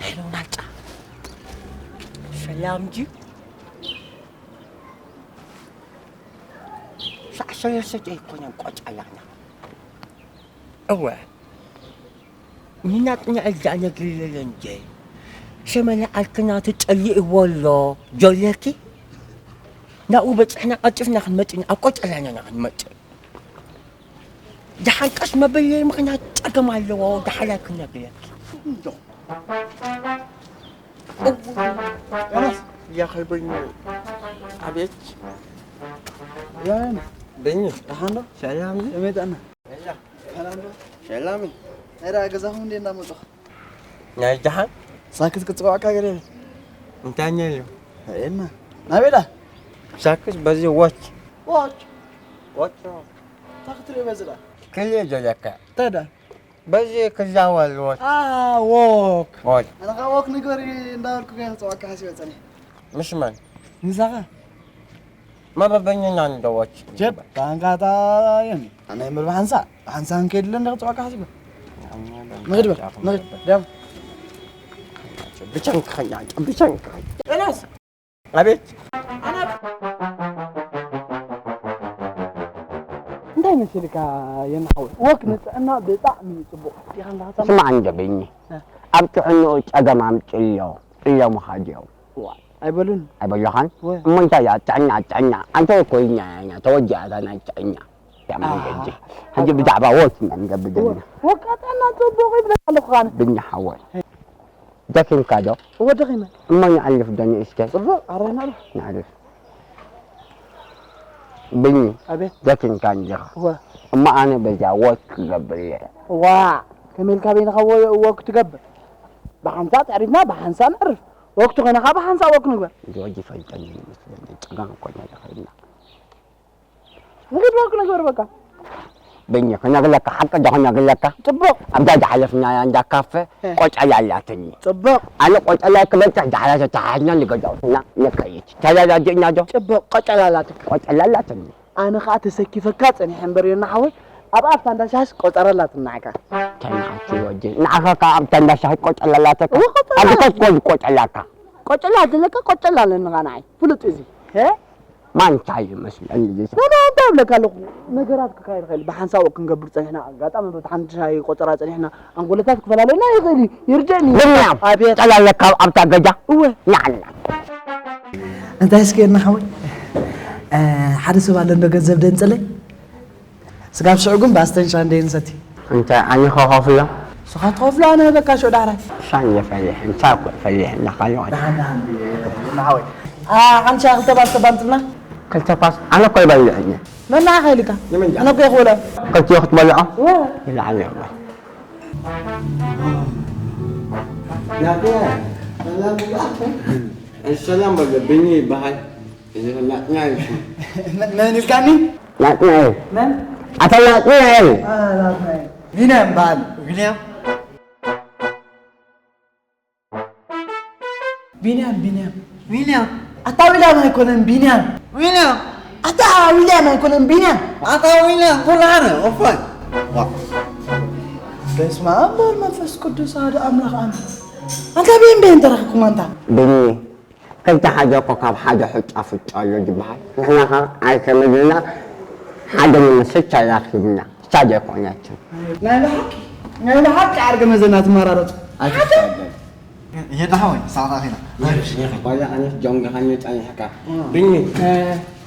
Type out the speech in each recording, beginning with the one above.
ሄሎ ናጫ፣ ሰላም ድዩ? ሳዕ ሰለስተ ኣይኮነን ቆጫላና። እወ፣ ንናጽናኤል ደኣ ነግርዮ እንጂ፣ ሰመለ ዓርክና ተጸሊእዎ ኣሎ፣ ጆለኪ። ናብኡ በጺሕና ቀልጢፍና ክንመጽእ፣ ኣብ ቆጫላና ኢና ክንመጽእ። ደሓን ቀስ መበለይ ምኽንያት ጸገም ኣለዎ፣ ደሓላይ ክነግረኪ። እንዶ። ዮናስ። ያኸይ በኝ። አቤት። ያን። በኝ። ደሓን ዶ? ሰላም። ከመይ ጥዕና? ሰላም ዶ? ሰላም። ናይዳ ገዛኹም እንዴ እናመጡኽ? ናይ ደሓን? ሳክት ክጽዋዕካ ገለ። እንታይ ነይሩ? እና። ናበይ ዳ? ሳክት በዚ ዎች። ዎች? ዎች። እንታይ ክትርኢ በዚ ዳ? ክልእ ዘለካ። እንታይ ዳ? በዚ ክዛወር ዎች። አ፣ ዎክ። ዎች። ኣነ ኸዓ ዎክ ንግበር እንዳበልኩ ገና ክጽዋዕካ ሓሲበ ጸኒሐ። ምስ መን? ምሳኻ? መበበኛና እንደዎች። ጀብ፣ ታንካታ የሚ። ኣነ የምር ብሓንሳ፣ ብሓንሳ ክንከይድ ኣለና ክጽዋዕካ ሓሲበ። ንግድ በል፣ ንግድ። ደም። ብቸንክኸኛ፣ ብቸንክኸኛ። ኤልያስ! ኣቤት። እንታይ መሲልካ የናሓወይ? ወክ ንጥዕና ብጣዕሚ እዩ ጽቡቕ። ዲኻ እንዳሓሳብ? ስማዕ እንደ ብኒ። እ። ኣብ ጥዕንኡ ጸገም ኣምጽእዮ ኢሎም ሃድዮም። ዋ፣ ኣይበሉን። ኣይበሉኻን? ወ። እሞ እንታይ እያ ጥዕና፣ ጥዕና? ኣንተ እኮ እኛ፣ እኛ ተወዲኣታ ናይ ጥዕና። ያ መንገዲ። ኣሃ። ሕጂ ብዛዕባ ወክ ኢና ንገብር ዘለና። ወ-፣ ወክ ጥዕና ጽቡቕ ይብለካ ኣለኹ ኣነ። ብኒ ሓወይ። ደኪምካ ዶ? እወ፣ ደኺመ። እሞ ንኣልፍ ዶ ንእሽተይ? ጽቡቕ፣ ኣረ ንኣልፍ። ንኣልፍ። ብኒ፣ ኣቤት። ደኪምካ እንዲኻ? እወ። እሞ ኣነ በዛ ወክ ክገብር እየ። ዋ፣ ከመይ ኢልካ በይንኻ ወ-፣ ወክ ትገብር? ብሓንሳእ ተዕሪፍና፣ ብሓንሳእ ነዕርፍ። ወክ ተኾይና ኸዓ ብሓንሳእ ወክ ንግበር። እዚ ወዲ ይፈልጠኒ ይመስለኒ፣ ጸገም እኮ ኢና ደኺምና። ንግድ ወክ ንግበር በቃ። በይኒ ክነግረካ፣ ሓቂ ዶ ክነግረካ? ጽቡቕ። ኣብዛ ዝሓለፍናያ እንዳ ካፈ እ። ቆጨላ ኣላትኒ። ጽቡቕ። ኣነ ቆጨላ ክበጽሕ ዳሕራ ተተሓሒዝና ንገዛውትና ንከይድ። ተረዳዲእና ዶ? ጽቡቕ። ቆጨላ ኣላትካ። ቆጨላ ኣላትኒ። ኣነ ኸኣ ተሰኪፈካ ጸኒሐ እምበር ዮና ሓወይ፣ ኣብ ኣፍታ እንዳ ሻሽ ቆጸራ ኣላትና ዓካ። ተናዓቲ ወዲ። ንዓኻ ከኣ ኣብታ እንዳ ሻሽ ቆጨላ ኣላትካ። እወ፣ ቆጨላ ኣብዚ ኣላትኒ። ከትኮን ቆጨላካ። ቆጨላ ኣለካ፣ ቆጨላ ኣለኒ ኸኣ ንዓይ። ፍሉጥ እዚ። እ? ማንታይ ይመስለኒ እዚ ሰብ? ኖ፣ ኖ፣ እንታይ እብለካ ኣለኹ? ነገራት ክካየድ ይኽእል። ብሓንሳብ ክንገብር ጸኒሕና፣ ኣጋጣሚ በቲ ሓንቲ ሻሂ ቆጸራ ጸኒሕና፣ ኣንጎለታት ክፈላለዩና ይኽእል እዩ። ይርደእኒ እዩ። ብንያም፣ ኣቤት። ጠላለካ ኣብታ ገዛ? እወ። ንዓና። እንታይ እስኪ ዮና ሓወይ? እ፣ ሓደ ሰብ ኣሎ እንዶ ገንዘብ ደንጽለይ? ስጋብ ሽዑ ግን ባስተን ሻንደይ ንሰቲ። እንታይ ኣነ ከኸፍሎ? ንስኻ ትኸፍሎ፣ ኣነ ህበካ ሽዑ ዳሕራይ። ሻንየ ፈሊሕ፣ እንታይ እኮ ፈሊሕ እንዳኻልዮ። ደሓን፣ ደሓን፣ ደሓን፣ ሓወይ። ኣ፣ ሓንቲ ሻሂ ክልተ ባስተ ባንጽልና? ክልተ ባስ-፣ ኣነ እኮ ይበልዕ እየ። መን ንዓኻ ኢልካ? ንመን ኣነ እኮ ይኽብሎ። ክልቲኡ ክትበልዖ? እወ። ይልዓል እየ እኮ። ናትያ፣ ሰላም ይብላዕኩም። ሰላም በሎ፣ ብኒ ይበሃል። እዚ ናትናኤል ሽሙ። መን፣ መን ኢልካኒ? ናትናኤል። መን? ኣታ ናትናኤል። ኣ፣ ናትናኤል። ቢንያም በሃል። ቢንያም? ቢንያም፣ ቢንያም። ዊልያም። ኣታ ዊልያም ኣይኮነን፣ ቢንያም። ዊልያም። ኣታ ዊልያም ኣይኮነን፣ ቢንያም። ኣታ ዊልያም፣ ኩሉ ኣነ፣ ኦፋይ። ዋ። በስመ ኣብ ወወልድ ወመንፈስ ቅዱስ ኣሐዱ ኣምላኽ ኣሜን። ኣንታ ቤን ቤን ተረኺብኩም ኣንታ? ቢኒ። ክልተ ሓደ እኮ ካብ ሓደ ሑጫ ፍጫ ኣሎ ዝበሃል። ንሕና ኸ ኣይከመዝና ሓደ ንመስል ተራኺብና። እሳ ዘይኮነትን። ናይ ብሓቂ፣ ናይ ብሓቂ ዓርገ መዘና ትመራረጹ። ኣይትፍቀደን። የዳ ሓወይ፣ ሰዓት ኣኺላ። ይኽ፣ ይኽ፣ ባላ ኣነስ ጆንጋኻኒ ጸኒሕካ። እ። ብኒ። እ።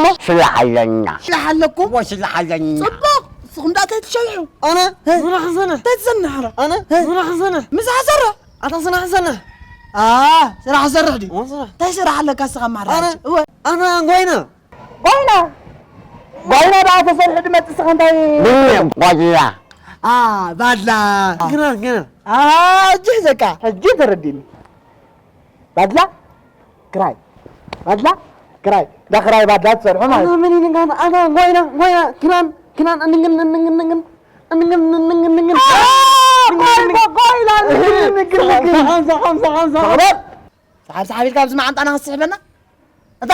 እሞ ስራሕ ኣለና። ስራሕ ኣለኩም? እዎ፣ ስራሕ ኣለና። ጽቡቕ። ንስኹም ደኣ እንታይ ትሸይሑ? ኣነ? እ? ስራሕ ዝሰርሕ። እንታይ ትሰርሕ? ኣነ? እ? ስራሕ ዝሰርሕ። ምሳሕ ዝሰርሕ? ኣታ ስራሕ ዝሰርሕ። ኣ፣ ስራሕ ዝሰርሕ ድዩ? እዎ፣ ስራሕ። እንታይ ስራሕ ኣለካ ንስኻ ኣማራጺ? ኣነ? እወ። ኣነ ጓይና። ጓይና? ጓይና ደኣ ተሰሪሑ ድመጽእ ንስኻ እንታይ? ምን ጓይና? ኣ፣ ባድላ። ግና፣ ግና። ኣ፣ እጅ ሒዘካ። ሕጂ ተረዲኒ። ባድላ፣ ክራይ። ባድላ፣ ክራይ። እንዳ ክራይ ባድላ ትሰርሑ ማለት እዩ። ኣና መን ኢልካ? ኣና ጎይና፣ ጎይና፣ ክናን፣ ክናን፣ እንግን፣ እንግን፣ እንግን፣ እንግን፣ እንግን፣ እንግን። ኣ፣ ጎይ፣ ጎይ፣ ጎይ ኢላ፣ እንግን፣ እንግን፣ እንግን። ሓምሳ፣ ሓምሳ፣ ሓምሳ። ሰዓብ፣ ሰዓብ ኢልካ ኣብዚ መዓንጣና ክትስሕበና? እታ?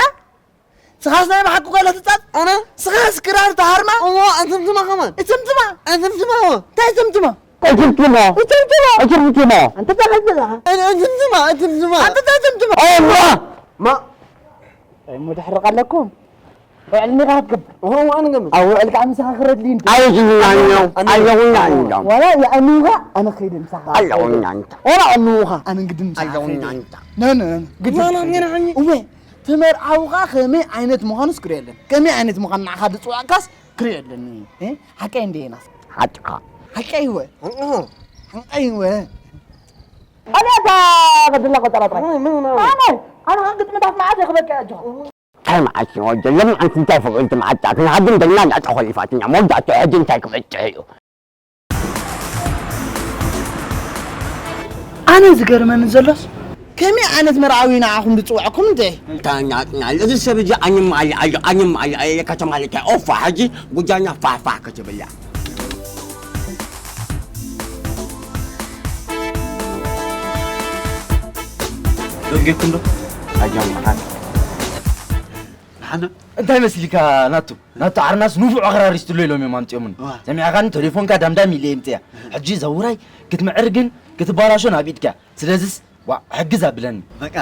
ስኻስ ናይ ብሓቂ ኮይላ ትጻጽ? ኣነ? ስኻስ ክራር ትሃርማ? እሞ፣ እትምትማ ከማን? እትምትማ? እትምትማ እሞ። እንታይ እትምትማ? እትምትማ። እትምትማ። እትምትማ። ኣንተ እንታይ ክትብል ኣለኻ? ኣነ እትምትማ፣ እትምትማ። ኣንተ እንታይ እትምትማ? እዋ! ማ? እሞ ድሕሪ ቀለኩም? ውዕል ኒኻ ክትገብር? እሆ፣ ኣነ ገምት። ኣብ ውዕል ከዓ ምሳኻ ክረድሊ እንዲ። ኣይዝናኛው፣ ኣነ ኣይዝናኛው። ዋላ የእንውኻ ኣነ ከይደ ምሳኻ። ኣይዝናኛው። ዋላ ኣንውኻ ኣነ እንግዲ ምሳኻ ከይደ። ኣይዝናኛው። ነ፣ ነ፣ ነ፣ ግዲ። ዋላ ሜና ሓኒ። እወ፣ ትመርዓውኻ ከመይ ዓይነት ምዃኑስ ክርእየለን። ከመይ ዓይነት ምዃኑ ንዓኻ ድጽዋዕካስ ክርእየለን። እ? ሓቀይ እንደ የናስ። ሓቅኻ። ሓቀይ እወ። እህ። ሓቀይ እወ። ኣበይ እታ ገድልና ቆጸራ ጥራይ? ምን፣ ምን፣ ምን? ኣነ፣ ኣነ ግጥምታት መዓት የኽበካ እያ ኣጆኻ። እንታይ መዓት ወደ ሎም ኣንቲ እንታይ ፍቕሪ ትመዓት? ክንሃድም ደልና እናተኾሊፋትና መወዳእትኡ ሕጂ እንታይ ክበጽሕ እዩ? ኣነ ዝገርመኒ ዘሎስ፣ ከመይ ዓይነት መርዓዊ ንዓኹም ዝጽውዐኩም እንተ? እንታይ ናጽናል? እዚ ሰብ እዚ ኣኝም ኣለ፣ ኣለ፣ ኣኝም ኣለ፣ ኣለ፣ ከተማ ለካ ኦፋ፣ ሕጂ ጉጃና ፋሕፋሕ ክትብላ። ደው ጌርኩም ዶ? ኣጆም፣ መሓን። መሓን ዶ? እንታይ መሲልካ ናቱ? ናቱ ዓርናስ ንፉዕ ኣኽራሪስትሉ ኢሎም እዮም ኣምጺኦምኒ። ዋ። ሰሚዕኻኒ? ቴሌፎንካ ዳምዳም ኢለ የምጽያ። ሕጂ ዘውራይ ክትምዕር ግን ክትባላሾ ናብ ኢድካ። ስለዚስ፣ ዋእ፣ ሕግዝ ኣብለኒ። በቃ፣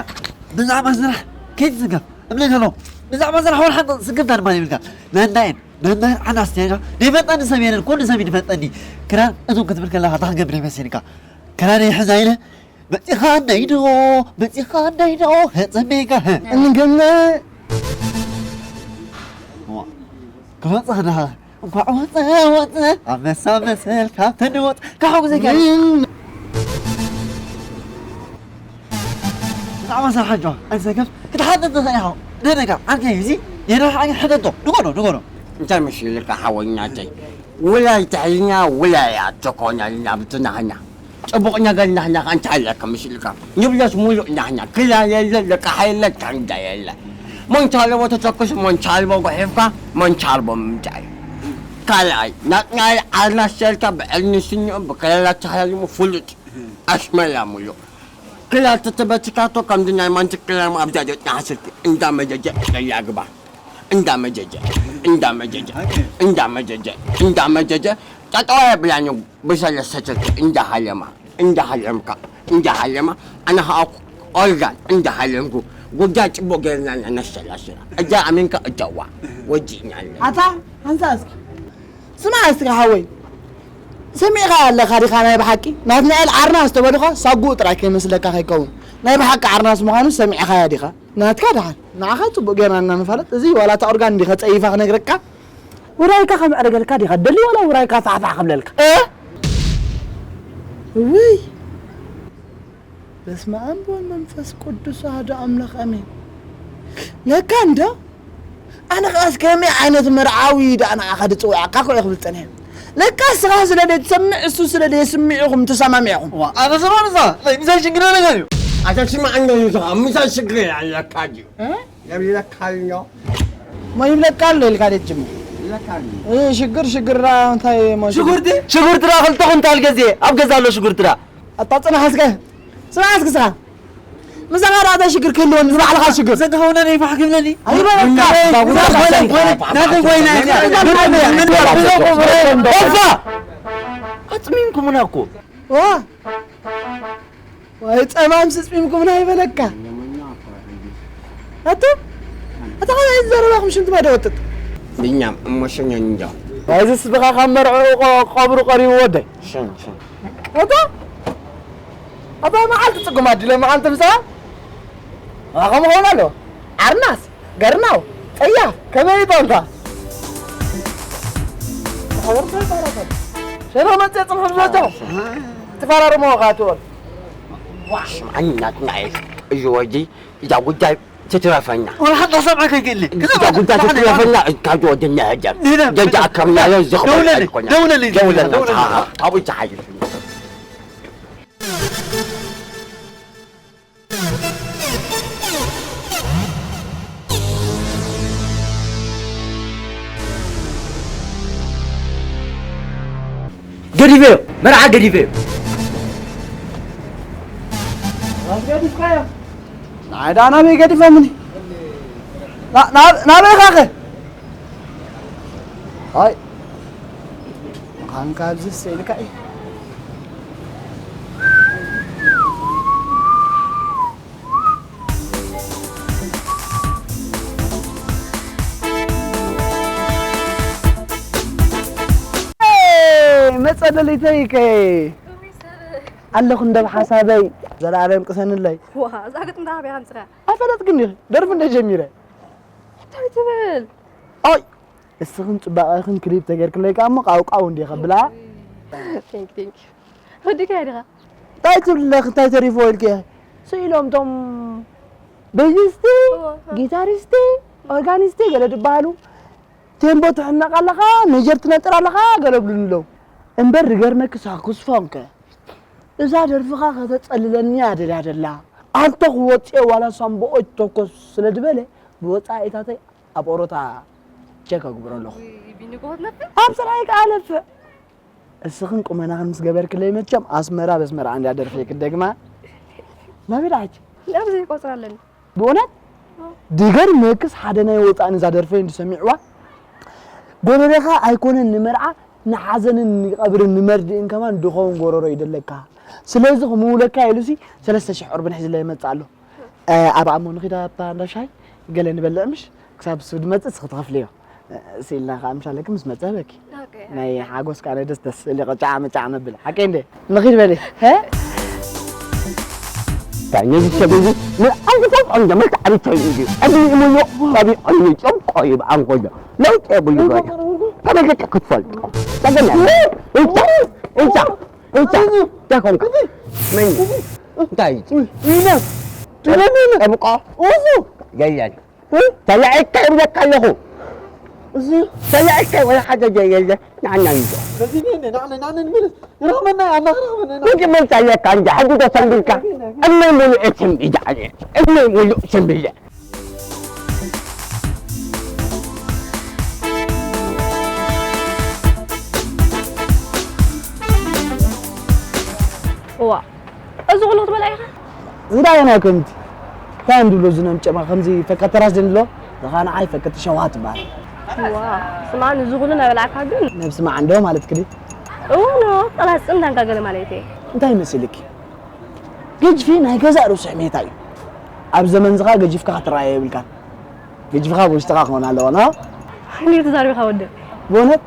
ብዛዕባ ስራሕ ከይትስከፍ። እብለካ ኣለኹ፣ ብዛዕባ ስራሕ ወላ ሓንቲ ስክፍታ ድማ የብልካ። ናናየን፣ ናናየን ዓናስ እያ። ዘይፈልጠኒ ሰብ የለን፣ ኩሉ ሰብ እዩ ዝፈልጠኒ። ክራር እቶም ክትብል ከለኻ እንታይ ክገብር ይመስልካ? ክራር ይሕዛ ኢለ፣ መጺኻ እንዳይዶ፣ መጺኻ እንዳይዶ፣ ከጸበይካ፣ እንገመ። ዋ፣ ክመጽኻ ደኻ? እንኳዕ ወፀ፣ ወፀ፣ ኣንበሳ መሰል ካብ ተንወፅ፣ ካብ ሓጉዘይ ጋር። ምን? ብዛዕባ ስራሕ ጆ፣ ኣይትሰከፍ፣ ክትሓተት ትኽእል ኢኻ። ደደጋ፣ ዓርከይ፣ እዚ የናኻ ሕተቶ፣ ንገሮ፣ ንገሮ። እንታይ መሲልካ ሓወይ ናተይ? ውላይ ትሕዝኛ፣ ውላይ ኣትኮነልና ብትናህና። ጽቡቕ ነገር ናህና ከ እንታይ ኣለካ መሲልካ? ንብረት ሙሉእ ናህና። ክላ የለ፣ ልቃሕ የለ፣ ታንዳ የለ። መንቻልቦ ተተኩስ፣ መንቻልቦ ጉሒፍካ፣ መንቻልቦ ምምጻእ እዩ። ካልኣይ፣ ናጽናኤል ዓርና ሰልካ ብዕልሚ ስኒኡ ብከለላ ተሃላሊሙ ፍሉጥ። ኣሽመላ ሙሉእ። ክላ ተተበትካቶ ከምዚ ናይ ማንቲክ ክላ ኣብዛ ደጥና ሓስርቲ እንዳ መጀጀ ለላ ግባ። እንዳ መጀጀ፣ እንዳ መጀጀ፣ እንዳ መጀጀ፣ እንዳ መጀጀ። ጠጠዋ የብላን እዩ ብሰለስተ ስልኪ እንዳ ሃለማ፣ እንዳ ሃለምካ፣ እንዳ ሃለማ። ኣነ ኸኣ ኦርጋን እንዳ ሃለምኩ ጉዳይ ጽቡቕ ጌርና ኢና ነሰላስላ። እዛ ኣሚንካ እተዋ። ወዲእና ኣለና። ኣታ ሓንሳ እስኪ። ስማዕ እስኪ ሓወይ። ሰሚዕካ ኣለኻ ዲኻ ናይ ብሓቂ? ናትናኤል ዓርና ዝተበልኻ ሳጉኡ ጥራይ ከይመስለካ ከይከውን። ናይ ብሓቂ ዓርናስ ምዃኑ ሰሚዕኻያ ዲኻ? ናትካ ደሓን፣ ንዓኻ ጽቡቕ ጌርና እና ንፋለጥ። እዚ ዋላ እታ ኦርጋን እንዲኻ ጸይፋ ክነግረካ። ውራይካ ከምዕርገልካ ዲኻ ደሊ ዋላ ውራይካ ፋሕፋሕ ክብለልካ? እ? እውይ! በስመ ኣብ ወወልድ ወመንፈስ ቅዱስ ኣሐዱ ኣምላኽ ኣሜን። ለካ እንዶ ኣነ ኸኣስ ከመይ ዓይነት መርዓዊ ደኣ ንዓኻ ድጽውዓካ እኮ እየ ክብል ጸኒሐ። ለካ እስኻ ስለ ደይትሰምዕ እሱ ስለ ደየስምዕ ኢኹም ተሰማሚዕኹም። ዋ፣ ኣነ ሰማን እዛ፣ ናይ ምሳይ ሽግር ነገር እዩ። ኣታ ስማዕ እንዶ ንስኻ፣ ምሳይ ሽግር ኣለካ ድዩ? እ? የብለካ ኣሎ። ማ ይብለካ ኣሎ ኢልካ ደጅም? ይብለካ ኣሎ። እ፣ ሽግር፣ ሽግር ራ እንታይ ማ ሽጉርቲ? ሽጉርቲ ራ ክልተ ኩንታል ገዜ፣ ኣብ ገዛ ኣሎ ሽጉርቲ ራ። ኣታ ጽናሕ እስከ፣ ጽናሕ እስከ ስኻ። ምሳኻ ደኣ እንታይ ሽግር ክህልወኒ? ንባዕልኻ ሽግር። ዘጋውነ ናይ ፋሕ ክብለኒ። ኣይበለካ። ናተይ ኮይና፣ ናተይ ኮይና። ኦፋ! ኣጽሚምኩምና እኮ። ዋ! ወይ ጸማም ስጽሚምኩም ናይ በለካ። ኣቶ፣ ኣታ ኸኣ ዘረባኹም ሽንቲ ማይ ዶ ወጥጥ? ብኛም እሞ ሸኛን እንጃ። እዚ ስብኻ ካብ መርዕኡ ቆ-፣ ቀብሩ ቀሪቡ ወደይ። ሸን፣ ሸን። ኣታ፣ ኣታ መዓልቲ ጽጉም ኣዲለ መዓልቲ ምሳ። ኣኸም ኸውን ኣሎ። ዓርናስ፣ ገርናው፣ ጸያፍ፣ ከመይ ይጠንታ? ተኸበርቶ ይባላታል። ሸሮ መጽእ ጽንሑ ብዘቶ። ትፈራርሞ ኻትወል። ስምዓኒ ናትናኤል፣ እዚ ወዲ እዛ ጉዳይ ትትረፈና። ወላ ሓንቲ ሰብዓ ከይግእሊ። እዛ ጉዳይ ትትረፈና፣ ካብ ወድና ህደም። ንህደም፣ ደጃ ንህደም። ኣከምናዮ ዝኽበል ደውለለይ፣ ኣይኮነ። ደውለለይ፣ ደውለለይ፣ ደውለለይ። ሃ፣ ሃ፣ ኣብኡ ተሓይሽ። ገዲፈዮ፣ መርዓ ገዲፈዮ። ገዲፍካዮ? ንዓይ ደኣ ናበይ ገዲፎምኒ? ና-፣ ናብ-፣ ናበይ ኢኻ ከ? ኣይ፣ ምዃን ካብዚ ስኢልካ እዩ። ኤይ፣ መጸለሊተይ ከ ኣለኹ እንደ ብሓሳበይ። ዘላለም ቅሰንለይ። ዋ፣ እዛ ግጥሚ እንታይ ኣበይ ኣምጺኻ? ኣይፈለጥክን ዲኺ? ደርፊ እንደ ጀሚረ። እንታይ ትብል? ኣይ፣ እስኽን ጽባቐኽን ክሊፕ ተገይርክለይ ከኣ እሞ ቃውቃው እንዲኺ ከብላ። ቴንክ፣ ቴንክ። ወዲእካዮ ዲኻ? እንታይ ትብሊ ኣለኺ? እንታይ ተሪፍዎ ኢልኪ? ስኢሎም እቶም ቤዚስቲ፣ እዎ። ጊታሪስቲ፣ ኦርጋኒስቲ ገለ ዝበሃሉ። ቴምቦ ትሕነቕ ኣለኻ፣ ሜጀር ትነጥር ኣለኻ ገለ ብሉኒ ኣለዉ። እምበር ዝገርመኪ ሳክስፎንከ እዛ ደርፍኻ ከተጸልለኒ እያ ደልያ ደላ። ኣንተ ክወጽኦ ዋላ ሳምቦኦ ይተኮስ ስለ ዝበለ ብወጻኢታተይ ኣብ ኦሮታ ቸክ ኣግብሮ ኣለኹ። ውይ፣ ቢኒ ጎበዝ ነበር። ኣብ ስራይ ከኣ ለፍዕ። እስኽን ቁመናኽን ምስ ገበርክለይ መቸም ኣስመራ በስመራ እንዳ ደርፈይ ክደግማ። ናበይ ደኣ ሕጂ? ኣብዚ ቆጽራ ኣለኒ። ብእውነት? ኣዎ። ድገርመክስ ሓደ ናይ ወጻእን እዛ ደርፈይ እንድሰሚዕዋ ጎረቤኻ ኣይኮነን ንመርዓ ንሓዘንን ንቐብርን ንመርድእን ከማን ድኸውን ጎረሮ ይደለካ። ስለዚ ክምውለካ ኢሉሲ ሰለስተ ሽሕ ቁርብን ሒዝለይ ይመጽእ ኣሎ። እ፣ ኣብ ኣሞ ንኺድ ኣብታ እንዳ ሻሂ ገለ ንበልዕ ምሽ? ክሳብ እሱ ድመጽእ እስኺ ትኸፍልዮ። እ፣ ስኢልና ከኣ ምሽ ኣለኪ ምስ መጸ ህበኪ። ኦኬ። ናይ ሓጎስ ከኣ ደስ ደስ ኢሉ ጫዕ መጫዕ ነብል። ሓቀይ እንደ? ንኺድ በሊ። ሀ? ታኝ ነዚ ሰብ እዚ ንኣንግቶም እንደ መት ዓቢቶ እዩ። ዕድሚኡ ሙሉ ጸቢቑ እዩ፣ ጨምቆ እዩ ብኣንጎሎ። ለውጢ የብሉ ገለ። ከመይ ጌርካ ክትፈልጦ? ጸገም የለን። እንታ፣ እንታ፣ እንታ፣ እንታይ ኮንካ? መን እዩ? እንታይ እዩ? ጠብቆ? የለን። ተላዒልካ ይብለካ ኣለኹ። ተላዒልካ ወላ ሓደ የለ። ንዓና ንዶ። በዚ ነን፣ ንዓነ፣ ንዓነ ንመለስ። ንረኽበና፣ ኣና ክረኽበና፣ ንዓነ። ምንድን መን ታየካ እንደ ሕጂ ዶ ሰንቢልካ? እመይ ሙሉእ ስንቢል ኣነ። እመይ ሙሉእ ስንቢል። እዋ፣ እዚ ኩሉ ክትበልዓ ኢኻ? ዝዳየና ከምቲ። እንታይ እንድብሎ ዝነም ጨማ ከምዚ ፈቀ ተራስ ድንሎ፣ ዝኻ ንዓይ ፈቀ ተሸዋ ትበሃል። ዋ፣ ስማ፣ ንዚ ኩሉ እናበላዕካ ግን? ነብሲ መዓንዶ ማለት ክዲ? እውኖ፣ ጠላት ጽምዳንካ ገለ ማለት እየ። እንታይ መሲልኪ? ገጅፊ ናይ ገዛእ ርእሱ ሕሜታ እዩ። ኣብ ዘመን ዝኻ ገጅፍካ ክትረኣዮ የብልካን። ገጅፍኻ ኣብ ውሽጥኻ ክኾን ኣለዎ፣ ኖ? እንዴት ተዛሪብካ ወደ? ብእውነት?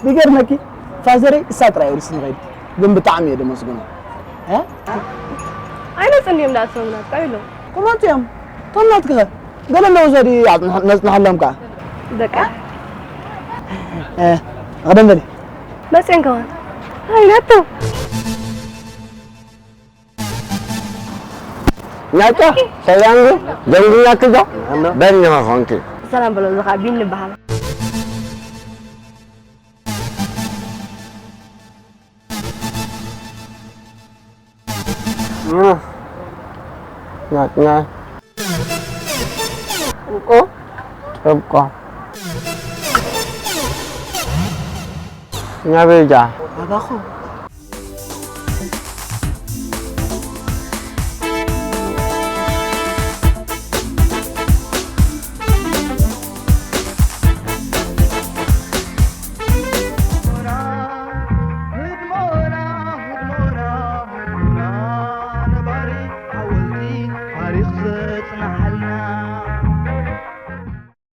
ቢገርመኪ፣ ፋዘረይ እሳ ጥራይ ውርስ ንኸይድ። ግን ብጣዕሚ እየ ደመስግኖ። እ? ኣይመጽን ድዮም ደኣ እቶም ናትካ ኢሎም? ክመጹ እዮም። እቶም ናትኪኸ? ገለ ኣለዉ ዘዲ ኣብ ነጽንሐሎም ከኣ። በቃ። እ፣ ቐደም በሊ። መጽየን ከማን። ኣይነቱ። ናታ ሰላም ደንግናኪ ዶ? በል ንኻ ኾንኪ። ሰላም በሎ፣ እዚ ኸዓ ቢኒ ይበሃል። ናትና ጥብቆ። ጥብቆ። ናበይ ዳ? ኣባኹም።